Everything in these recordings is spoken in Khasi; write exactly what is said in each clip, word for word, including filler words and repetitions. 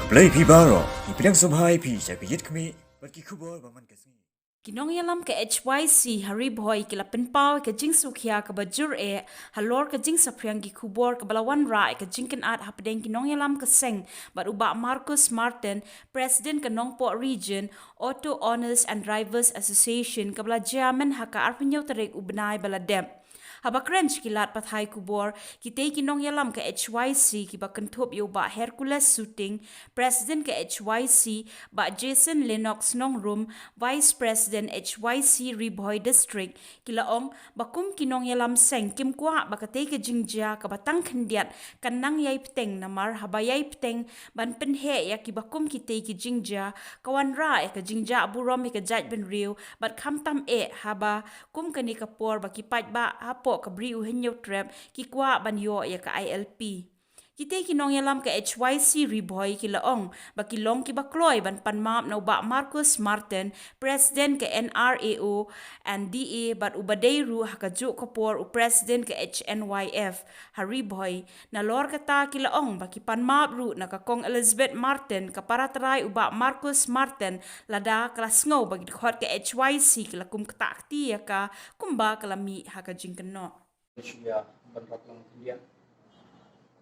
Blei phi baroh, ngi pdiang sngewbha ïa phi sha ka Ïit Khmih bad ki khubor ba man ka sngi. Ki nongïalam ka H Y C ha Ri Bhoi ki la pynpaw ïa ka jingsngewkhia kaba jur eh halor ka jingsaphriang ki khubor kaba la wanrah ïa ka jingkynad hapdeng ki nongïalam ka seng bad u Bah Marcus Martin, President ka Nongpoh Region Auto Owners and Drivers Association, kaba la jia mynha ka arphew hynñiew tarik u bnai ba la dep. Haba kren sha ki lad pathai khubor, kitei ki nongïalam ka H Y C kiba kynthup ïa u Bah Hercules Suting, President ka H Y C, Bah Jason Lennox Nongrum, Vice President H Y C Ri Bhoi District, ki la ong ba kum ki nongïalam seng kim kwah ba katei ka jingjia kaba tang khyndiat kan nang ïai bteng, namar haba ïai bteng ban pynheh ïa kiba kum kitei ki jingjia, ka wanrah ïa ka jingjah burom ïa ka jaitbynriew bad khamtam eh haba kum kane ka por ba ki paidbah hapoh ka Bri U Hynñiewtrep ki kwah ban ïoh ïa ka I L P. Kitei ki nongïalam ka H Y C Ri Bhoi ki la ong ba ki long kiba kloi ban pan map na u Bah Marcus Martin, President ka N R A O and D A, bad uba dei ruh ha kajuh ka por u President ka H N Y F ha Ri Bhoi. Nalor kata, ki la ong ba ki pan map ruh na ka Kong Elizabeth Martin, ka para trai u Bah Marcus Martin, lada ka la sngew ba ki dkhot ka H Y C ki la kum ktah kti ïa ka kumba ka la mih ha ka jingkynnoh. Shu ïa ban rat lang khyndiat.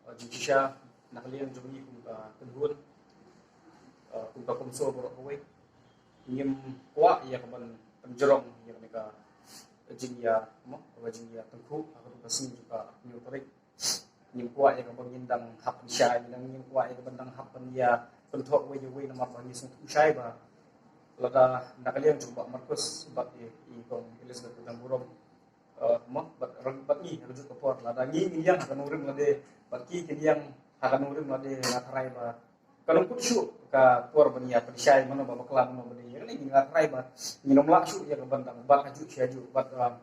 Uh, jingshisha na ka liang jong ngi kum ka kynhun, uh, kum ka CoMSO baroh kawei, ngim kwah ïa ka ban pynjrong ïa kane ka jingïa, mo, ka jingïa tyngkhuh ha ka sngi jong ka hynñiew tarik. Ngim kwah ïa ka ban ngin dang hap pynshai, ngim kwah ïa ka ban dang hap pyn ïa kynthoh wei ïa wei, namar ba ngi sngewthuh shai ba lada na ka liang jong Bah Marcus bad i, i Kong Elizabeth Kutang Burom, eh, mo, bad rang bad ngi ha kajuh ka por, lada ngi ngin ïeng ha ka nongrim lade bad ki kin ïeng ha ka nongrim lade, nga tharai ba kan ym kut shuh ka por ban ïa pynshai mano ba bakla mano ba dei. Ïa kane ngi, nga tharai ba ngin ym lah shuh ïa ka ban dang bat hajuh shi hajuh bad, eh,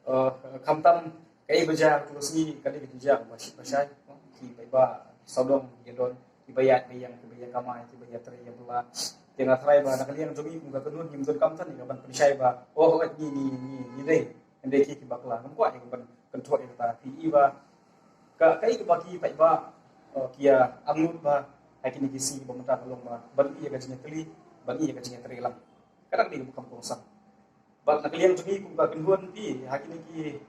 eh, khamtam kaei ba jia ha ka sngi ka dei ka jingjia kaba shit ba shai. Ki paidbah, ki sawdong, ki don kiba ïaid ba ïeng, kiba ïa kamai, kiba ïa trei ïa bylla. Te nga tharai ba na ka liang jong ngi kum ka kynhun ngim donkam than ïa ka ban pynshai ba, oh, ngi, ngi, ngi, ngi dei, ngi dei ki, ki bakla. Ngam kwah ïa ka ban kynthoh ïa kata. Phi i ba ka, kaei kaba ki paidbah, eh, ki ïa angnud ba ha kine ki sngi kiba mynta ka long ba ban i ïa ka jingïatylli, ban i ïa ka jingïatreilang. Ka dang dei kaba kham kongsan. Bad na ka liang jong ngi kum ka kynhun, phi, ha kine ki,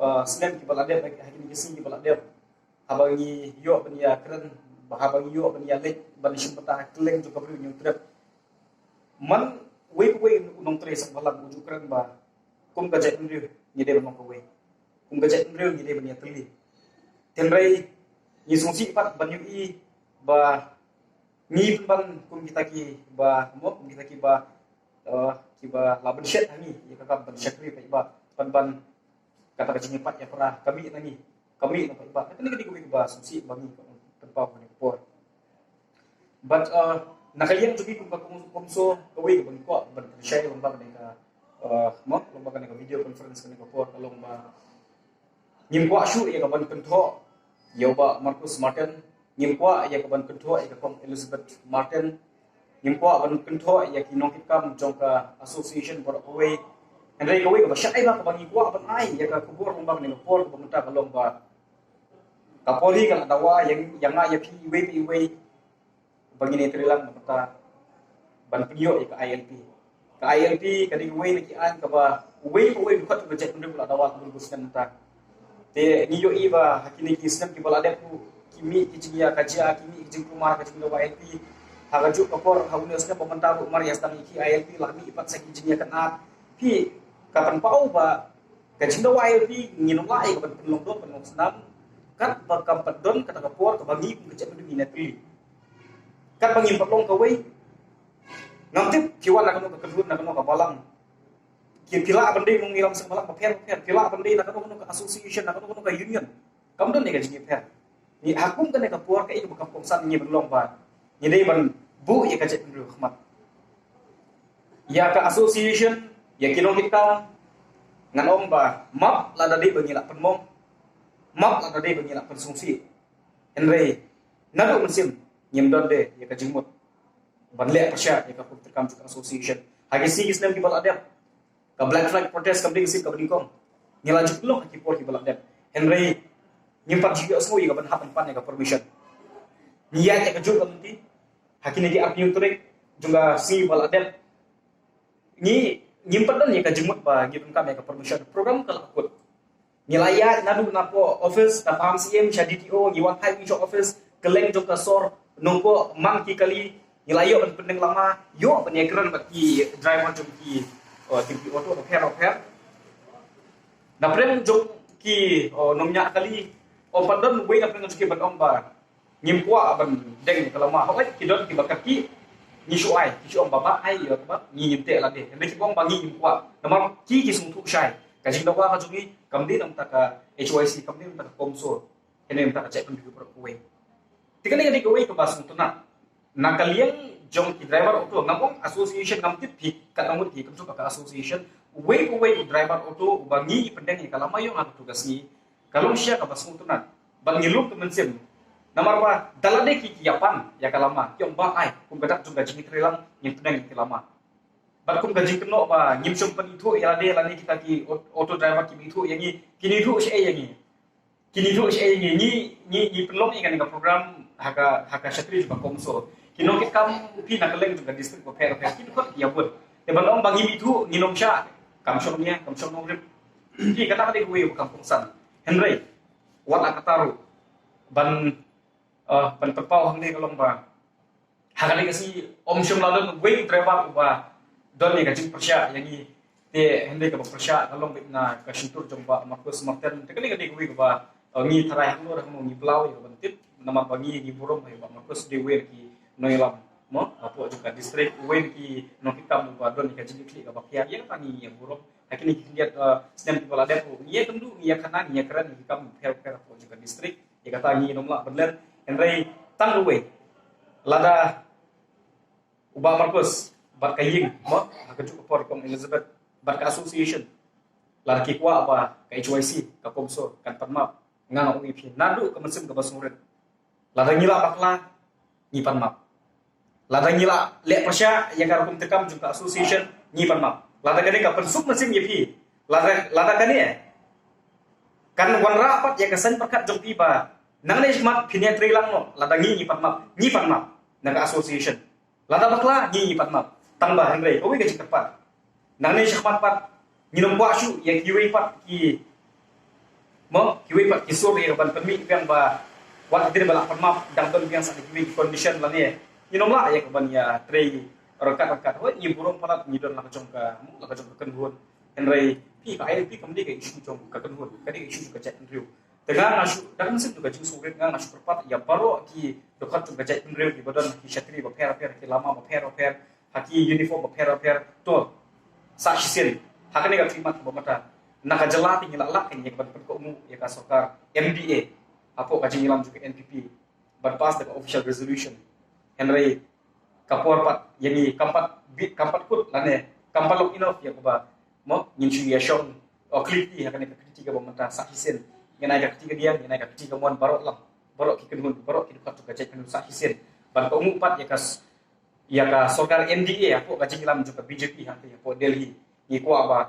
eh, snem kiba la dep, ha kine ki sngi kiba la dep, haba ngi ïoh ban ïa kren, haba ngi ïoh ban ïa leit ban shim bynta ha kylleng jong ka Bri U Hynñiewtrep, man wei pa wei u nongtrei seng bhalang u ju kren ba kum ka jaitbynriew ngi dei ban long kawei, kum ka jaitbynriew ngi dei ban ïatylli. Hynrei ngi sngewsih pat ban ïohi ba ngi pynban kum kita kiba, mo, kum kita kiba, eh, kiba la pynshet ha ngi ïa ka kam ban shakri paidbah, pynban kata ka jingïapait ïapra ka mih na ngi, ka mih na paidbah. Kane ka dei kawei kaba sngewsih ba ngi pynpaw ha kane ka por. Bad, eh, na ka liang jong ngi kum ka CoM-, CoMSO, kawei kaba ngi kwah ban pynshai lyngba kane ka, eh, mo, lyngba kane ka video conference kane ka por ka long ba ngim kwah shuh ïa ka ban kynthoh ïa u Bah Marcus Martin, ngim kwah ïa ka ban kynthoh ïa ka Kong Elizabeth Martin, ngim kwah ban kynthoh ïa ki nongkitkam jong ka association baroh kawei. Hynrei kawei kaba shai ba kaba ngi kwah ban ai ïa ka khubor lyngba kane ka por kaba mynta ka long ba ka por hi ka la dawa ïa, ïa nga ïa phi iwei pa iwei ba ngin ïatreilang na ka bynta ban pynïoh ïa ka I L P. Ka I L P ka dei kawei na ki aiñ kaba uwei pa uwei u dkhot u ka jaitbynriew u la dawa kaba bun snem mynta. Te ngi ïohi ba ha kine ki snem kiba la dep ruh ki mih ki jingïakajia, ki mih ki jingkulmar ka jingdawa I L P. Ha kajuh ka por ha une u snem ba mynta ruh mar ïa sdang ïa ki I L P la mih pat sa ki jingïakynad. Phi, ka pynpaw ba ka jingdawa I L P ngin ym lah ïa ka ban pynlong doh pynlong snam katba kam pat don kata ka por kaba ngi kum ka jaitbynriew ngin ïatylli. Katba ngim pat long kawei. Ngam tip phi wan na kano ka kynhun, na kano ka balang. Ki, phi lah ban dei nongïalam seng balang bapher bapher, phi lah ban dei na kano kano ka association, na kano kano ka union. Kam don ïa ka jingïapher. Ngi ha kum kane ka por kaei kaba kam kongsan ngi ban long ba ngi dei ban buh ïa ka jaitbynriew ha khmat. Ïa ka association, ïa ki nongkitkam, ngan ong ba map lada dei ba ngi la pynmong, map lada dei ba ngi la pynsngewsih. Hynrei naduh mynsiem ngim don de ïa ka jingmut ban leh pyrshah ïa ka kum treikam jong ka association. Ha ki sngi ki snem kiba la dep, ka Black Flag protest kam dei ka sien kaba nyngkong. Ngi la ju pynlong ha ki por kiba la dep. Hynrei ngim pat ju ïohsngew ïa ka ban hap ban pan ïa ka permission. Ngi ïaid ïa ka juk ka lynti ha kine ki arphew tarik jong ka sngi ba la dep. Ngi, ngim pat don ïa ka jingmut ba ngi donkam ïa ka permission. Program ka la kut. Ngi la ïaid naduh na poh office, na Pahang C M sha D T O, ngi wan haduh sha office, kylleng jong ka sor, nongpoh man ki kali, ngi la ïoh ban pyndeng lama, ïoh ban ïakren bad ki driver jong ki, oh, ki auto bapher bapher. Na pdeng jong ki, oh, nongñiah kali, ym pat don uwei na pdeng jong ki ban ong ba ngim kwah ban deng ka lama. Hooid, ki don kiba kyrkieh, ngi shu ai, ki shu ong ba, ba ai ïa kaba ngi ngim teh lade. Hynrei kiba ong ba ngi ngim kwah, namar ki ki sngewthuh shai. Ka jingdawa ka jong ngi kam dei na bynta ka H Y C, kam dei na bynta ka CoMSO, hynrei na bynta ka jaitbynriew baroh kawei. Te kane ka dei kawei kaba sngewtynnat. Na ka liang jong ki driver auto, ngam ong association, ngam tip phi katno ngut ki, kam shu ba ka association. Uwei uwei u driver auto uba ngi pyndeng ïa ka lama ïong ha kato ka sngi, ka long shisha kaba sngewtynnat. Bad ngi lum ka mynsiem. Namar ba da lade ki, ki ïa pan ïa ka lama, ki ong ba ai, kum ka dak jong ka jingïatreilang, ngin pyndeng ïa ka lama. Bad kum ka jingkynnoh ba ngim shym pynithuh ïa lade, lane kita ki aut-, auto driver kim ithuh ïa ngi, kin ithuh shaei ïa ngi. Kin ithuh shaei ïa ngi, ngi, ngi, ngi pynlong ïa kane ka program ha ka, ha ka shatri jong ka CoMSO. Ki nongkitkam phi na kylleng jong ka district bapher bapher, ki dkhot ïa bun. Te ban ong ba ngim ithuh, ngin ym shah, kam shong nia, kam shong nongrim. Phi, kata ka dei kawei ka kam kongsan. Hynrei wat la katta ruh ban, eh, ban pynpaw hangne ka long ba ha kane ka sngi ym shym la don uwei u driver uba don ïa ka jingpyrshah ïa ngi. Te hynrei kaba pyrshah ka long beit na ka shyntur jong Bah Marcus Martin. Te kane ka dei kawei kaba, eh, ngi tharai hangno hangno ngi pynlaw ïa ka ban tip, namar ba ngi, ngi burom ba Bah Marcus dei uwei na ki nongïalam, mo, hapoh jong ka district, uwei na ki nongkitkam uba don ïa ka jingkitkhlieh kaba pher. Ïa kata ngi ïa burom. Ha kine ki khyndiat, eh, snem kiba la dep ruh ngi ïakynduh, ngi ïakynduh, ngi ïakren, ngi ïakam pher pher hapoh jong ka district. Ïa kata ngi ngim lah ban len. Hynrei tang kawei, lada u Bah Marcus bad ka ïing, mo, ha kajuh ka por i Kong Elizabeth bad ka association, lada ki kwah ba ka H Y C, ka CoMSO kan pan map, nga nga ong ïa phi naduh ka mynsiem kaba sngewrit. Lada ngi la bakla, ngi pan map. Lada ngi la leh pyrshah ïa ka rukom treikam jong ka association, ngi pan map. Lada kane ka pynsuk mynsiem ïa phi, lada, lada kane kan wanrah pat ïa ka saiñ pyrkhat jong phi ba nangne shakhmat phin ïatreilang noh, lada ngi, ngi pan map, ngi pan map na ka association. Lada bakla, ngi, ngi pan map. Tang ba hynrei kawei ka jingkyrpad, nangne shakhmat pat ngin ym kwah shuh ïa kiwei pat ki, mo, kiwei pat ki sur ïa ka ban pynmih biang ba wat hadien ba la pan map dang don biang sa kiwei ki condition lane. Ngin ym lah ïa ka ban ïatrei ryngkat ryngkat. Hooid, ngi burom palat, ngi don la ka jong ka, mo, la ka jong ka kynhun. Hynrei phi, ka I L P kam dei ka issue jong ka kynhun, ka dei ka issue jong ka jaitbynriew. Te nga nga shu, da ka mynsiem jong ka jingsngewrit nga nga shu kyrpad ïa baroh ki dkhot jong ka jaitbynriew kiba don ha ki shatri bapher bapher, ha ki lama bapher bapher, ha ki uniform bapher bapher. To, sa shisien ha kane ka treikam kaba mynta na ka jylla te ngi la lah kein ïa ka ban pynkohnguh ïa ka sorkar M D A hapoh ka jingïalam jong ka N P P ban pass da ka official resolution. Hynrei ka por pat ïa ngi kam pat bit, kam pat kut lane kam pat long enough ïa kaba, mo, ngin shu ïa shong, o, klik ïa kane ka kti kaba mynta. Sa shisien ngin ai ka kti kadiang, ngin ai ka kti kamon, baroh lang, baroh ki kynhun, baroh ki dkhot jong ka jaitbynriew sa shisien ban kohnguh pat ïa ka s-, ïa ka sorkar N D A hapoh ka jingïalam jong ka B J P hangtei hapoh Delhi. Ngi kwah ba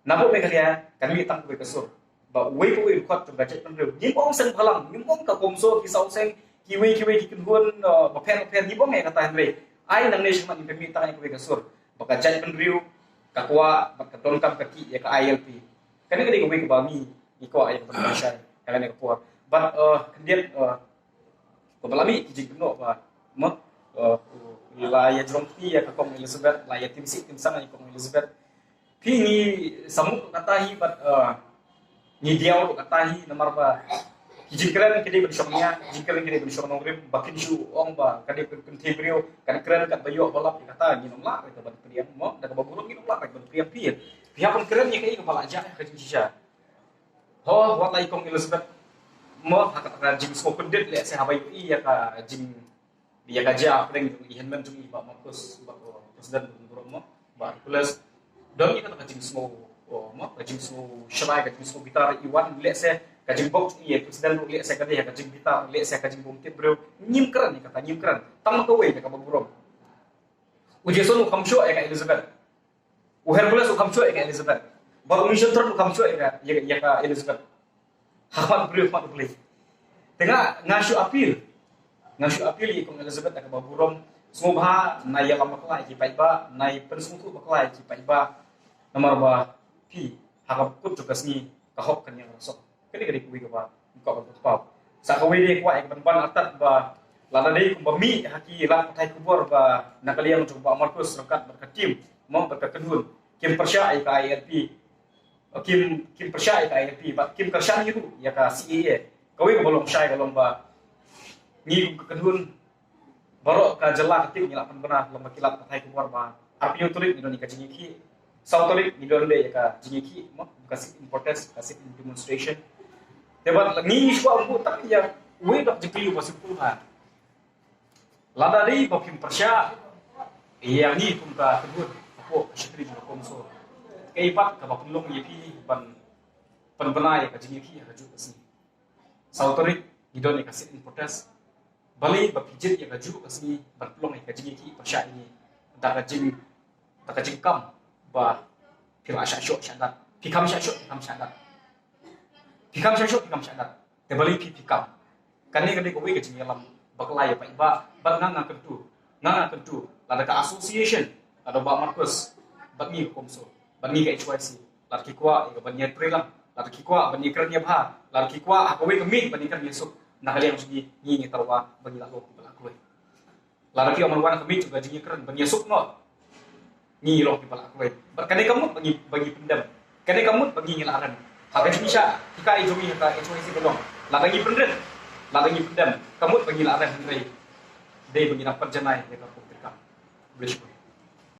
na poh Meghalaya kan mih tang kawei ka sur. Ba uwei pa uwei u dkhot jong ka jaitbynriew, ngim ong seng bhalang, ngim ong ka CoMSO, ki saw seng, kiwei kiwei ki kynhun, uh, bapher bapher, ngim ong ïa kata, hynrei ai nangne shakhmat ngin pynmih tang ïa kawei ka sur ba ka jaitbynriew ka kwah bad ka donkam ka tih ïa ka I L P. Kane ka dei kawei kaba ngi, ngi kwah ïa ka ban pynshai ha kane ka por. Bad, uh, khyndiat, uh, kaba la mih ki jingkynnoh ba, mo, uh, la ïa jrong kti ïa ka Kong Elizabeth, la ïa tim sih tim sang ïa ka Kong Elizabeth. Phi, ngi samuk kata hi bad, uh, ngi diaw kata hi namar ba ki jingkren ki dei ban shong nia, ki jingkren ki dei ban shong nongrim, ba kin shu ong ba ka dei kynthei briew kan kren katba ïoh ba lap, kata ngin ym lah ruh ka ban pdiang, mo, da kaba burom ngin ym lah ruh ka ban pdiang. Phi, phi hap ban kren ïa kaei kaba la jia ka jingshisha. Ho, wat la i Kong Elizabeth, mo, ha ka, ka jingsngewpyndit lehse haba ïohi ïa ka jing, ïa ka jia hapdeng jong i hynmen jong i Bah Marcus, Bah, oh, President jong burom, mo, Bah Hercules. Don ïa kata ka jingsngew, oh, mo, ka jingsngew shrai, ka jingsngew bitar, i wan lehse ka jingbok jong i President ruh lehse ka dei ka jingbitar, lehse ka jingbymtip briew. Ngim kren ïa kata, ngim kren. Tang ma kawei ïa kaba burom, u Jason u kham shoh ïa ka Elizabeth. U Hercules u kham shoh ïa ka Elizabeth. Bad u Mission Trot u kham shoh ïa ka, ïa, ïa ka Elizabeth ha khmat u briew, ha khmat U Blei. Te nga, nga shu appeal Nga shu appeal ïa i Kong Elizabeth da kaba burom, sngewbha nai ïalam bakla ïa ki paidbah, nai pynsngewthuh bakla ïa ki paidbah. Namar ba phi ha ka kut jong ka sngi ka hok kan ïa ka suk. Kane ka dei kawei kaba nga kwah ban pynpaw. Sa kawei de kwah ïa ka ban ban artat ba lada dei kumba mih ha ki lad pathai khubor ba na ka liang jong Bah Marcus ryngkat bad ka team, mo, bad ka kynhun, kim pyrshah ïa ka I L P, kim, kim pyrshah ïa ka I L P bad kim kyrshan hi ruh ïa ka C A A. Kawei kaba long shai ka long ba ngi kum ka kynhun baroh ka jylla ka team ngi la pynbna lyngba ki lad pathai khubor ba arphew tarik ngi don ïa ka jingïakhih, saw tarik ngi don de ïa ka jingïakhih, mo, ka sit-in protest, ka sit-in demonstration. Te bad ngi shu kwah ban buh tang ïa uwei dok jingkylli uba simple bha. Lada dei ba phim pyrshah ïa ngi kum ka kynhun hapoh ka shatri jong ka CoMSO, kaei pat kaba pynlong ïa phi ban pynbna ïa ka jingïakhih ha kajuh ka sngi? Saw tarik ngi don ïa ka sit-in protest. Balei ba phi jied ïa kajuh ka sngi ban pynlong ïa ka jingïakhih pyrshah ïa ngi da ka jing, da ka jingkam ba phi la shah shoh shah dat, phi kam shah shoh, phi kam shah dat, phi kam shah shoh, phi kam shah dat? Te balei phi, phi kam? Kane ka dei kawei ka jingïalam bakla ïa paidbah. Bad nga, nga kyntu, nga, nga kyntu lada ka association, lada Bah Marcus bad ngi ka CoMSO bad ngi ka H Y C, lada ki kwah ïa ka ban ïatreilang, lada ki kwah ban ïakren ïabha, lada ki kwah ha kawei ka miet ban ïakren ïasuk, na ka liang jong ngi, ngi, ngi tyrwa ba ngi lah long kiba lah kloi. Lada ki ong ban wan ha ka miet jong ka jingïakren ban ïasuk noh, ngi long kiba lah kloi. Bad kane ka mut ba ngi, ba ngi pyndem. Kane ka mut ba ngi, ngi lah rem. Ha ka jingshah hikai jong ngi ha ka H Y C ka long, lada ngi pynrit, lada ngi pyndem, ka mut ba ngi lah rem, hynrei dei ba ngi nang pynjanai ïa ka kum treikam. Khublei shibun.